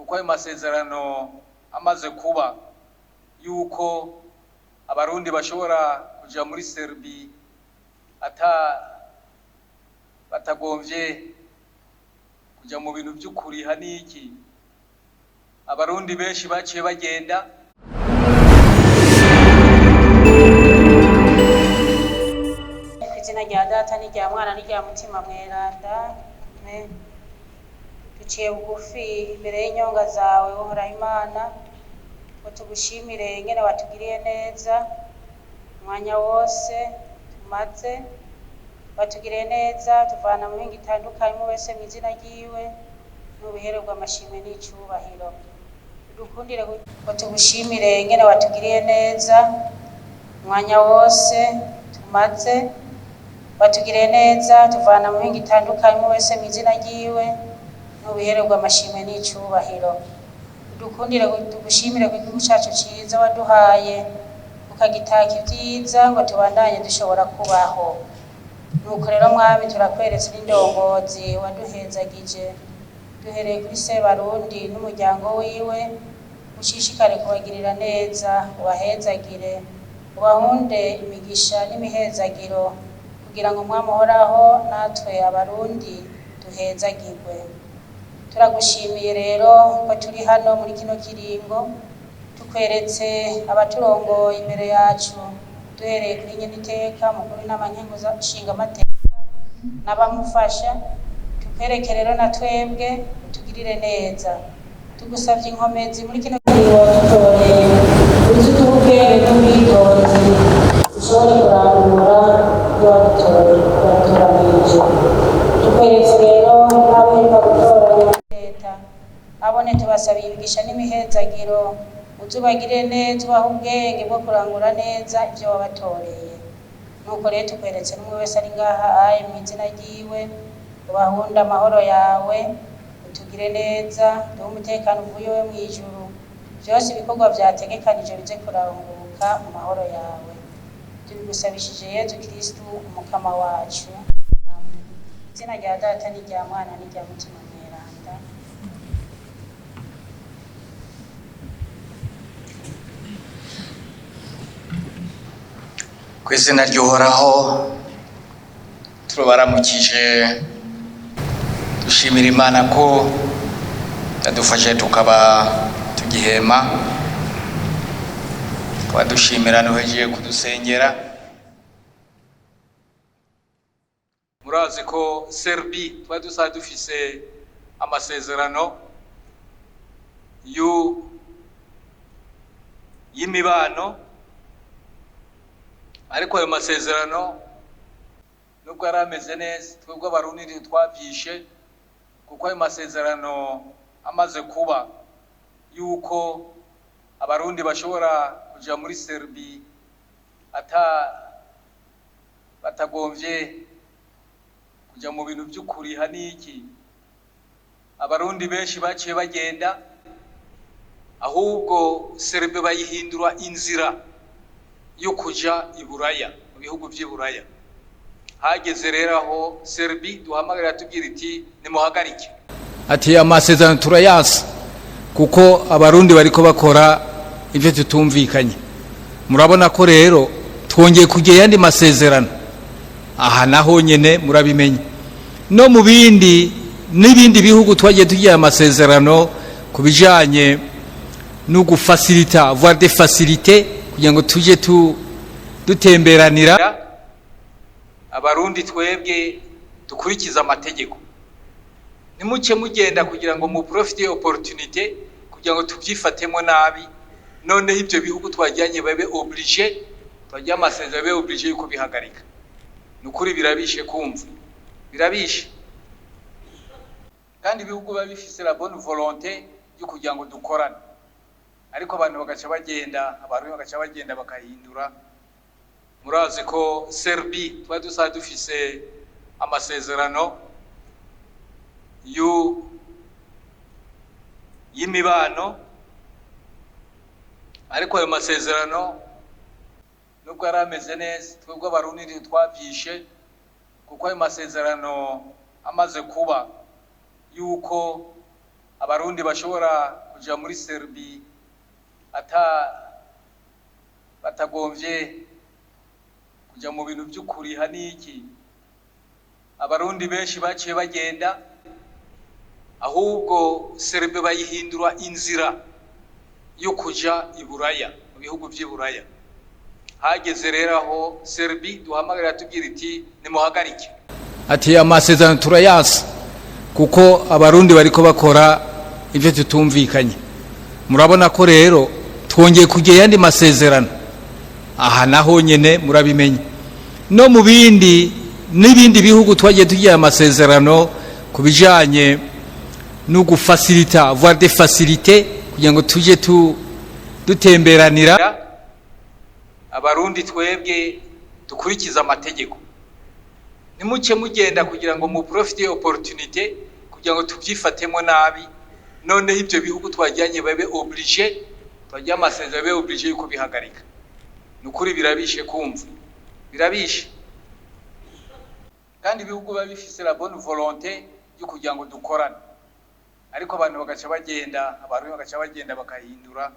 Kuko ayo masezerano amaze kuba yuko Abarundi bashobora kuja muri Serbi ata batagomvye kuja mu bintu vy'ukuriha n'iki, Abarundi benshi baciye bagenda. Ku izina rya Data n'irya Mwana n'irya Mutima Mweranda, amen. Duciye bugufi imbere y'inyonga zawe, Uhoraho Imana, ngo tugushimire ingene watugiriye neza umwanya wose tumaze. Watugiriye neza tuvana mu mihingo itandukanye, umwe wese mu izina ryiwe, n'ubihererwa amashimwe n'icubahiro. Dukundire ngo tugushimire ingene watugiriye neza umwanya wose tumaze. Watugiriye neza tuvana mu mihingo itandukanye, umwe wese mu izina ryiwe, n'ubihererwa amashimwe n'icubahiro. Dukundire tugushimire ku gihugu cacu ciza waduhaye, ukagitaka ivyiza ngo tubandanye dushobora kubaho. Nuko rero Mwami, turakweretse n'indongozi waduhezagije, duhereye kuri Sebarundi n'umuryango wiwe. Ushishikare kubagirira neza, ubahezagire, ubahunde imigisha n'imihezagiro, kugira ngo Mwami Uhoraho, natwe Abarundi duhezagirwe. Turagushimiye rero ko turi hano muri kino kiringo, tukweretse abaturongoye imbere yacu, duhereye kuri nyeniteka mukuru w'Inama Nshingamateka n'abamufasha. Tukwereke rero na twebwe utugirire neza. Tugusavye inkomezi muri kino kiringo wadutoreye, uze uduhe ubwenge n'ubwitonzi, dushobore kurangura ibyo wadutoranije. Tukweretse rero n'abaheruka gutoranya leta, abone tubasabiye imigisha n'imihezagiro, uze ubagirire neza, ubahe ubwenge bwo kurangura neza ivyo wabatoreye. Nuko rero tukweretse n'umwe wese ari ngaha aye mu izina ryiwe, ubahunde amahoro yawe, utugire neza, duhe umutekano uvuye iwe mw'ijuru, vyose ibikorwa vyategekanije bize kuranguka mu mahoro yawe. Tubigusabishije Yezu Kristu Umukama wacu. Amen. Izina rya Data n'irya Mwana n'irya Mutima Mweranda. Ku izina ry'Uhoraho turabaramukije, dushimira Imana ko yadufashe tukaba tugihema, tukaba dushimira n'uhejeje kudusengera. Murazi ko Serbi twari dusanzwe dufise amasezerano y'imibano, ariko ayo masezerano nubwo yari ameze neza, twebwe Abarundi ntitwavyishe, kuko ayo masezerano amaze kuba yuko Abarundi bashobora kuja muri Serbi ata batagomvye kuja mu bintu vy'ukuriha n'iki, Abarundi benshi baciye bagenda. Ahubwo Serbi bayihindura inzira yo kuja i Buraya, mu bihugu vy'i Buraya. Hageze rero aho Serbi duhamagarira tubwira iti nimuhagarike, ati amasezerano turayasi, kuko Abarundi bariko bakora ivyo tutumvikanye. Murabona ko rero twongeye kugira yandi masezerano aha naho nyene murabimenye, no mu bindi n'ibindi bihugu twagiye tugira amasezerano ku bijanye no gufacilita, avoir des facilités, kugira ngo tuje tu dutemberanira. Abarundi twebwe dukurikiza amategeko, ntimuce mugenda kugira ngo mu profite opportunité kugira ngo tubyifatemo nabi, noneho ibyo bihugu twajyanye babe obligé, twagiye amasezerano babe obligé yuko bihagarika. Ni ukuri birabishe kumva, birabishe, kandi ibihugu biba bifise la bonne volonté yo kugira ngo dukorane, ariko abantu bagaca bagenda, abantu bagaca bagenda bakahindura. Murazi ko Serbi twari dusanzwe dufise amasezerano y'imibano, ariko ayo masezerano nubwo yari ameze neza, twebwe Abarundi ntitwavyishe, kuko ayo masezerano amaze kuba yuko Abarundi bashobora kuja muri Serbie ata batagomvye kuja mu bintu vy'ukuriha n'iki. Abarundi benshi baciye bagenda, ahubwo Serbie bayihindura inzira yo kuja i Buraya, mu bihugu vy'i Buraya. Hageze rero aho Serbie duhamagarira tubwira iti nimuhagarike, ati amasezerano turayasi kuko Abarundi bariko bakora ivyo tutumvikanye. Murabona ko rero twongeye kugira yandi masezerano aha naho nyene murabimenye, no mu bindi n'ibindi bihugu twagiye tugira amasezerano ku bijanye no gufacilita, avoir des facilités, kugira ngo tuje tu dutemberanira. Abarundi twebwe dukurikiza amategeko, ntimuce mugenda kugira ngo mu profite opportunité kugira ngo tubyifatemo nabi, noneho ibyo bihugu twajyanye babe obligé, twagiye amasezerano babe obligé yuko bihagarika. Ni ukuri birabishe kumva, birabishe, kandi ibihugu biba bifise la bonne volonté yo kugira ngo dukorane, ariko abantu bagaca bagenda, Abarundi bagaca bagenda bakahindura.